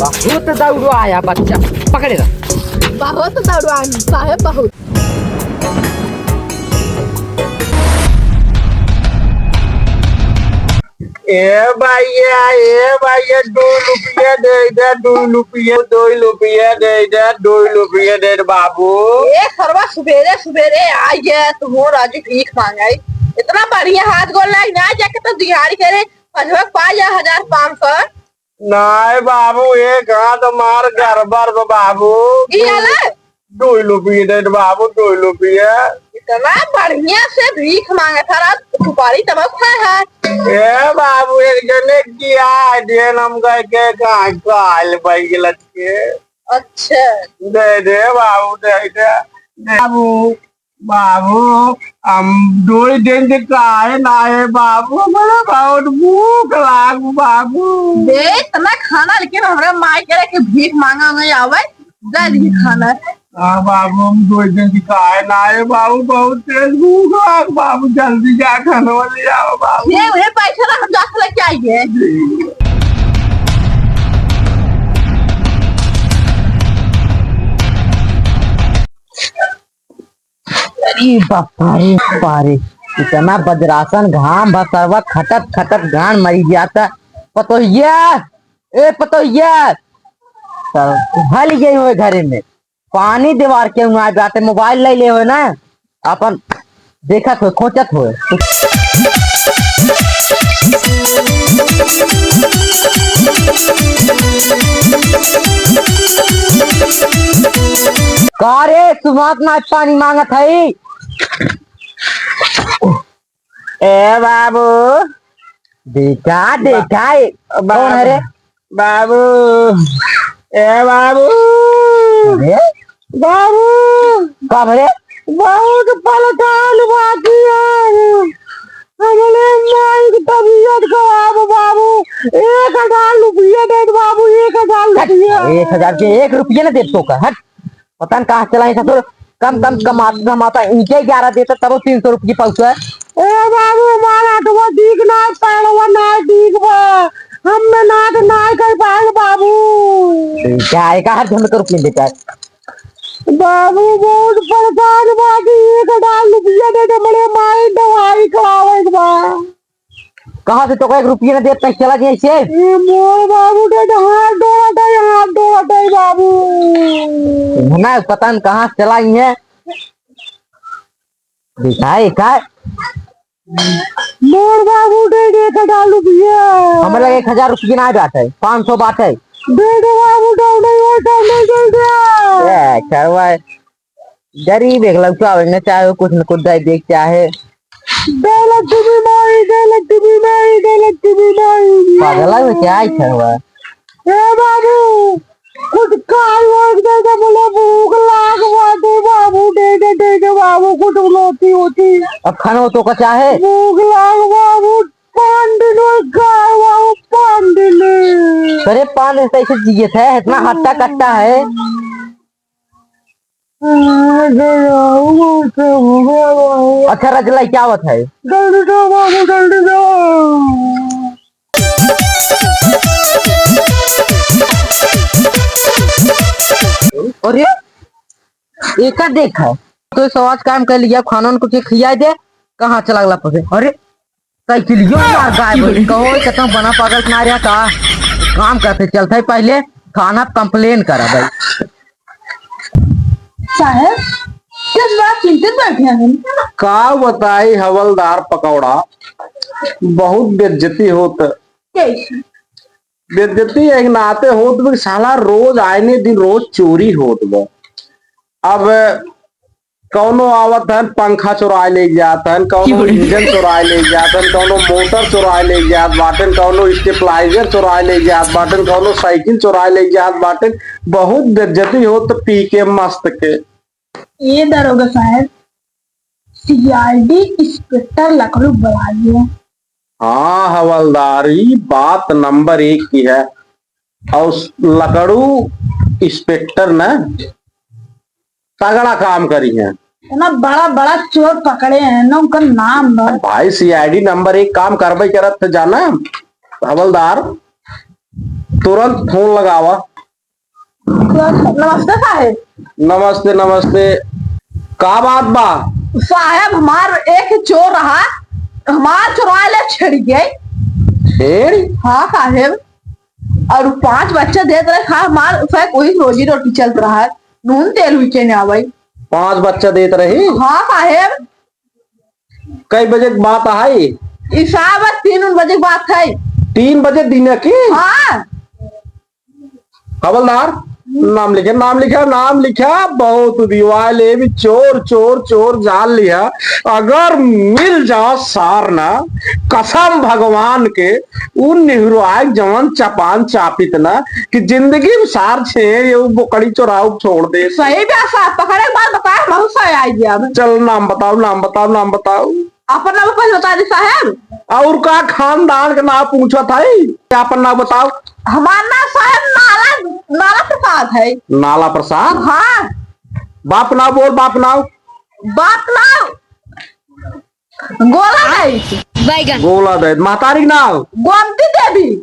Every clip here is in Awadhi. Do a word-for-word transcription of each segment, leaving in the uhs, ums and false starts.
बहुत दौड़ो आया बच्चा, पकड़े रह। बहुत दौड़ो आया साहेब, बहुत। ए भैया, ए भैया, दो रुपया दे दे, दो रुपया, दो रुपया दे दे, दो रुपया दे दे बाबू। ए सरवा, सुबेरे सुबेरे आ गया, तुम राजू भीख मांगे। इतना बढ़िया हाथ गोड़ लाग ना जाके तो दिहाड़ी करे, अजबक पा जा हजार पाँच सौ। नाय बाबू, एक हाथ मार गड़बड़ बा बाबू। ई आला? दो रुपये दे दे बाबू, दो रुपये। इतना बढ़िया से भीख मांगत है, रात सुपारी तब खाए है। ए बाबू, एक जने किया है, देन हम कह के कहाँ काल बैग लटके। अच्छा। दे दे बाबू, दे दे। दे बाबू। बाबू, हम दो दिन से खाए ना है बाबू, हमरा बहुत भूख लाग बाबू। बे, इतना खाना लेकिन हमरा माई करे के भीख मांगा नहीं आवे, दे दी खाना। हाँ बाबू, हम दो दिन से खाए ना है बाबू, बहुत तेज भूख लाग बाबू, जल्दी जा खाना ले आओ बाबू। ये, ये पैसा ना हम जाके लेके आएंगे। अरे बापा रे, बापा रे, इतना बज्रासन घाम बा, सरवा खटत खटत गांड मरी जाता। पतोहिया, ए पतोहिया, तो हल गई हो घरे में, पानी दीवार के उहाँ जाते मोबाइल ले ले हो ना, अपन देखत हो, खोचत हो। का रे, सुमात ना पानी मांगत है? ए बाबू। देखा, देखा, ए, बा-, कौन है रे? बाबू, ए बाबू। अरे? बाबू। का भरे? बहुत परेशान बाकी है। हमरे माई की तबीयत खराब है बाबू। एक हजार रुपया दे दे बाबू, एक हजार रुपया। एक हजार के एक रुपया ना दे तो का, हट। पता न कहाँ चला है ससुर, कम कम कमाता धमाता इनके ग्यारह देता तब तीन सौ रुपये पहुँचा। ए बाबू, हमारा आठवा ठीक ना, पैरवा ना ठीक बा, हम मेहनत ना कर पाए बाबू। क्या है, कहाँ ढूंढ कर रुपये देता है? बाबू, बहुत परेशान बा कि एक हजार रुपया दे दे, हमरे माई दवाई करावे के बा। कहाँ से तो एक रुपया ना देत, कहीं चला जाए से? ए, मोर बाबू के तो हाथ डोलत है, हाथ डोलत है बाबू। ना, पता न कहाँ से चला गई है। दिखाई का? मोर बाबू दे दे एक हजार रुपया। हमरा लगे एक हजार रुपया ना बात है, पाँच सौ बात है। दे दे बाबू, दे दे, दे दे, दे दे। ए, करवा। गरीब एक लौटा होइने चाहे कुछ न कुछ दे दे चाहे। जय लक्ष्मी माई, जय लक्ष्मी माई, जय लक्ष्मी माई। पागल है क्या है हुआ? ए बाबू, कुछ खाई वाई दे दे, बोले भूख लाग बाटे बाबू, दे दे, दे दे बाबू, कुछ रोटी होती। अब खाना हो तो का चाहे? भूख लाग बाबू, पाँच दिन हो गए बाबू, पाँच दिन। अरे पाँच दिन से ऐसे जियत है, इतना हट्टा कट्टा है। अच्छा, रजलाई क्या आवत है? जल्दी जाओ बाबू, जल्दी जाओ। अरे, एका देखा, तो सवाज काम कर लिया, खाना उनको के खिया दे, कहाँ चला गला पसे? अरे, साइकिलियो मार गायब हो गई। कहो, कितना बना पागल ना रहा का? काम करते चलते पहले थाना पे complain करा भाई। साहब, किस बात चिंतित बैठे हैं? का बताई हवलदार पकौड़ा, बहुत बेइज्जती होत। कैसे? बेइज्जती एक नाते होत बा कि साला रोज आइने दिन रोज चोरी होत बा। अब कौनो आवत हन, पंखा चोराए ले जात हन, कौनो इंजन चोराए ले जात हन, कौनो मोटर चोराए ले जात बाटन, कौनो stabilizer चोराए ले जात बाटन, कौनो साइकिल चोराए ले जात बाटन। बहुत बेइज्जती होत पी के मस्त के। ए दरोगा साहब, C I D inspector लकड़ू बुलाइए। हाँ हवलदार, ई बात नंबर एक की है। और लकड़ू inspector न तगड़ा काम करी हैं। इतना बड़ा बड़ा चोर पकड़े हैं ना, उनका नाम बा। भाई, C I D नंबर एक काम करबे करत थे, जाना हवलदार, तुरंत फोन लगावा। नमस्ते साहेब। नमस्ते, नमस्ते। का बात बा? साहेब, हमार एक चोर रहा, हमार चोरवा ले छेड़ गए। छेड़? हाँ साहेब, और पाँच बच्चा देत रहे, खा हमार साहेब वही रोजी रोटी चलत रहा है, नून तेल भी के ना आवई। पाँच बच्चा देत रही? हाँ साहेब। कई बजे के बात है? ई साहब, तीन उन बजे के बात है। तीन बजे दिन की? हाँ। हवलदार, नाम लिखे, नाम लिखे, नाम लिखे, बहुत दिवाले भी चोर, चोर, चोर जान लिया। अगर मिल जाओ सार ना, कसम भगवान के, उ निहुराए जवन चपान चापित ना, कि जिंदगी में सार छे, ये उ बोकड़ी चोराऊ छोड़ दे। सही बात साहब, पकड़े के बाद बताए, महू से आई गया। चल, नाम बताओ, नाम बताओ, नाम बताओ। अपन नाम पहले बता दी साहेब। और का खानदान के नाम पूछत है? आपन नाम बताओ। हमार नाम साहेब नाला, नाला प्रसाद है। नाला प्रसाद? हाँ। बाप नाम बोल, बाप नाम। बाप नाम गोला है। बैगन। गोला दे। महतारी के नाम? गोमती देवी।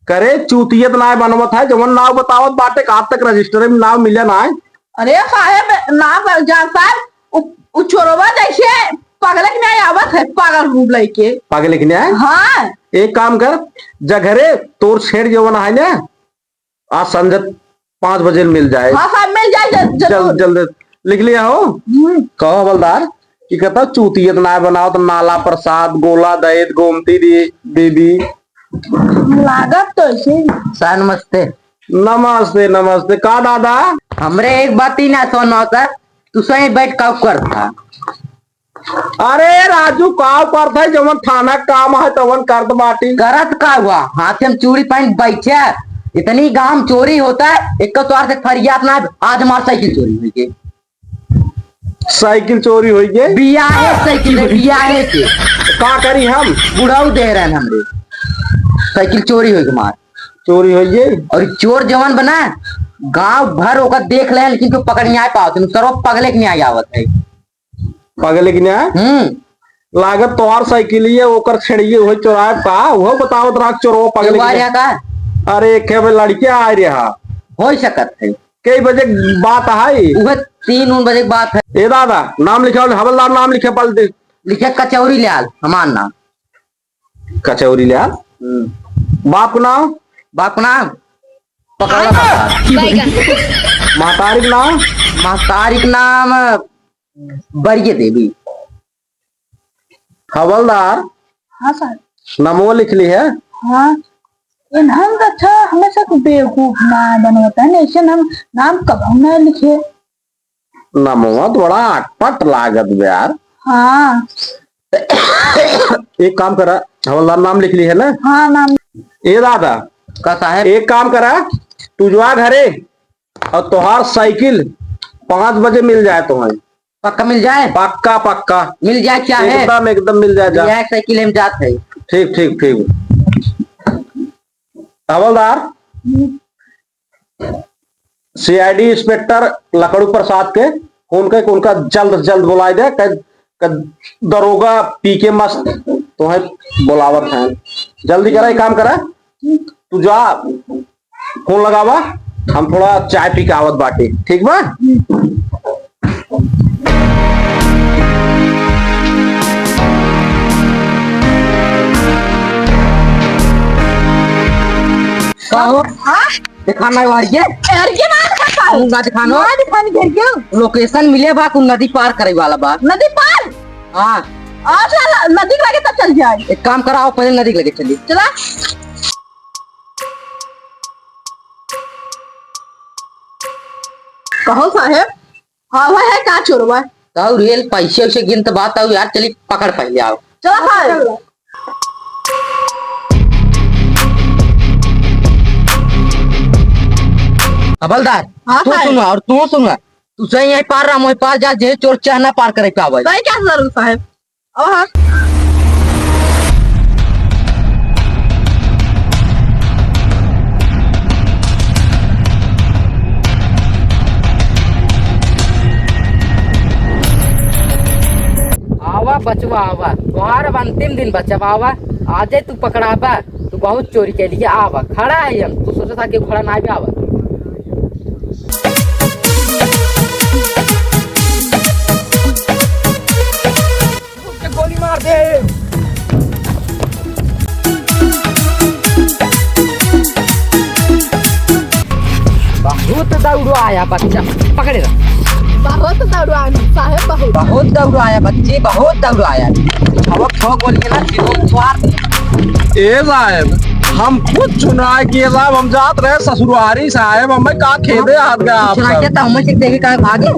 करे चूतियत नाय बनवत है, जवन नाव बतावत बाटे, आज तक रजिस्टर में नाव मिले नाय। अरे साहेब, नाव जान साहेब, उ, उ चोरवा जैसे पागल के न्याय आवत है, पागल रूप लेके। पागल के न्याय? हाँ। एक काम कर, जा घरे तोर छेड़ जवन है ना, आज संझा पाँच बजे मिल जाए। हाँ साहब, मिल जाए, ज-, जरूर। जल्द, जल्द। लिख लिया हो? हम्म। कहो हवलदार कि कहता चूतियत नाय बनाओ तो नाला प्रसाद, गोला दैत, गोमती दी, दीदी। लागत तो ऐसे ही। सर नमस्ते। नमस्ते, नमस्ते। का दादा? हमरे एक बात ही ना सुनो सर, तू सही बैठ का करता। अरे राजू, का करत है? जवन थाना काम है तवन करत बाटी। करत का हुआ? हाथे में चूड़ी पहन बैठे, इतनी गांव चोरी होता है, एक तो तोर से फरियाद ना, आज हमार साइकिल चोरी हुई के। साइकिल चोरी हुई के? बियाहे साइकिल है, बियाहे के। का करी हम? बुढ़ऊ दे रहे हैं हमरे, साइकिल चोरी हुई के मार। चोरी हुई के? और चोर जवन बना, गांव भर ओकर देख ले, लेकिन कोई पकड़ नहीं आ पावत, सर्व पगले के नहीं आवत है। पगले के न्याय? हम्म। लागत तोहार साइकिलिया ओकर छेड़िए, उहे चोराए का? उहो बतावत रहा चोरवा पगले के न्याय। का? अरे, एक है लड़किया आ रहा। हो सकत है। कई बजे के बात है? उहे तीन उन बजे के बात है। ए दादा, नाम लिखाओ, हवलदार नाम लिखे पल दे। लिखे कचौरी लाल, हमार नाम। कचौरी लाल? हम्म। बाप नाम? बाप नाम? पकड़ा बाप। बैगन। महतारी के नाम? महतारी के नाम बरिये देवी। हवलदार, हाँ सर। नमो लिख ली है? हाँ। इन्हन तो अच्छा हमेशा को बेवकूफ ना बनवता है, ऐसे नाम, नाम कबहू ना लिखे। नमवा तो बड़ा अटपट लागत बे यार। हाँ। एक काम करा, हवलदार नाम लिख ली है ना? हाँ, नाम। ए दादा, का साहेब? एक काम करा, तू जो आ घरे, और तोहार साइकिल पाँच बजे मिल जाए तुम्हें। पक्का मिल जाए? पक्का, पक्का। मिल जाए, क्या है? एकदम, एकदम मिल जाए, जा। मिल जाए, साइकिल हम जात है। ठीक, ठीक, ठीक। हवलदार, सीआईडी इंस्पेक्टर लकड़ू प्रसाद के फोन करके उनका जल्द से जल्द बुलाए दे, कह, कह, दरोगा पी के मस्त तुम्हें बुलावत हैं। जल्दी करा, एक काम करा, तू जा, फोन लगावा, हम थोड़ा चाय पी के आवत बाटी, ठीक बा? का हो? हाँ? दिखाना है बाहर के? यार, के ना दिखाता है? कुंगा दिखानो। ना दिखाने घर के। लोकेशन मिले बा, कुल नदी पार करे वाला बा। नदी पार? हाँ। अच्छा, ल-, नदी के लगे तब चल जाए। एक काम कराओ, पहले नदी के लगे चली। चला। कहो साहेब, हाँ, वह है का चोरवा? ताऊ रेल पैसे वैसे गिनत बा, ताऊ यार, चली पकड़ पहले आओ। चलो भाई। हवलदार, हाँ तू भाई। सुना और तू सुना, तू सही यहीं पार रहा, वहीं पार जा, जे चोर चाह ना पार करे पावे। सही क्या जरूर साहेब? अब हाँ। आवा बचवा आवा, तोहार अब अंतिम दिन बचवा आवा। आजे तू पकड़ाबा, तू बहुत चोरी के लिए आवा। खड़ा है हम, तू सोचा था कि खड़ा ना भी आवा। दौड़ाया बच्चा, पकड़े रहा। बहुत दौड़ाया साहेब, बहुत। बहुत दौड़ाया बच्ची, बहुत दौड़ाया। अब ठोक बोल के ना, सीधो मार दे। ए साहेब, हम खुद चुनाव किए साहेब, हम जात रहे ससुरारी साहेब, हमें का खेदे हाथ गया आप चुनाव सब। किया था, हमें से देखे का भागे।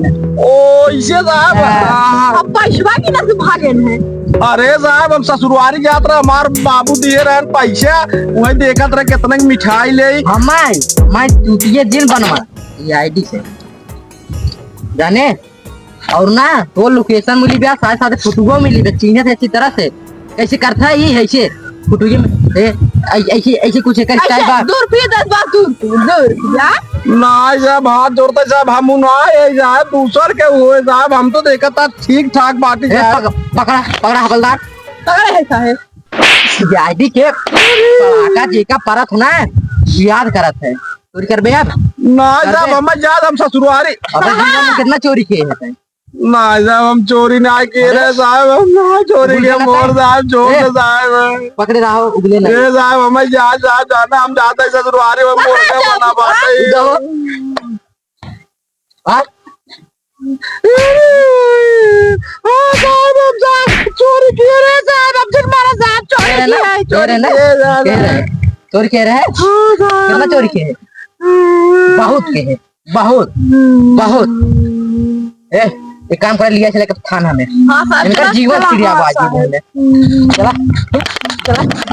ओ, इसे साहेब, हाँ। हाँ। अब पैसवा की ना से भागे हैं। अरे साहेब, हम ससुरारी जात रहे, हमार बाबू दिए रहे पैसा, वही देखत रहे कितना की मिठाई ले। हमार, हमार चूतिया जिन बनवा, ये आईडी से। जाने? और ना, वो लोकेशन मिली बा, साथ साथ फोटुओ मिली बा, चिन्हत है अच्छी तरह से। कैसे करता है ये, ऐसे फोटुए में, ए, ऐ-, ऐसे, ऐसे कुछ एकर स्टाइल बा। दूर फिर दस बार दूर, दूर, दूर, जा। ना, साहब, हाथ जोड़ते साहब, हम ना है, साहब, दूसर के हुए, साहब, हम तो देखत था ठीक ठाक बाटी, ए, साहब। पक-, पकड़ा, पकड़ा हवलदार। पकड़ा है, साहब। सीआईडी के पड़ाका जेका परत हो ना, याद करत है। चोरी करबे अब? ना करबे? साहब, हम जात, हम ससुरारी। अबे जीवन में कितना चोरी किए हैं तैं? ना साहब, हम चोरी ना किए अरे? रहे साहब, हम ना चोरी उगले के ना मोर ताई? साहब, छोड़ ए, दे साहब। पकड़े रहो, उगले ना। ए साहब, हमें जात, जात, जाना, हम जाते हैं ससुरारी में, मोर का बना पाते हैं। जाओ। हाँ? हाँ, साहब, हम साहब चोरी किए रहे, साहब, हम जिन मारा, साहब, चोरी किए रहे, चोरी किए रहे। चोरी किए रहे? हाँ, साहब। कितना चोरी किए हैं? बहुत किए हैं, बहुत, बहुत। ए, एक काम कर, लिया चले के थाना में। हाँ, साहब, इनका चला, जीवन चला, चिड़िया हाँ, बाजी साहब। में। चला, चला।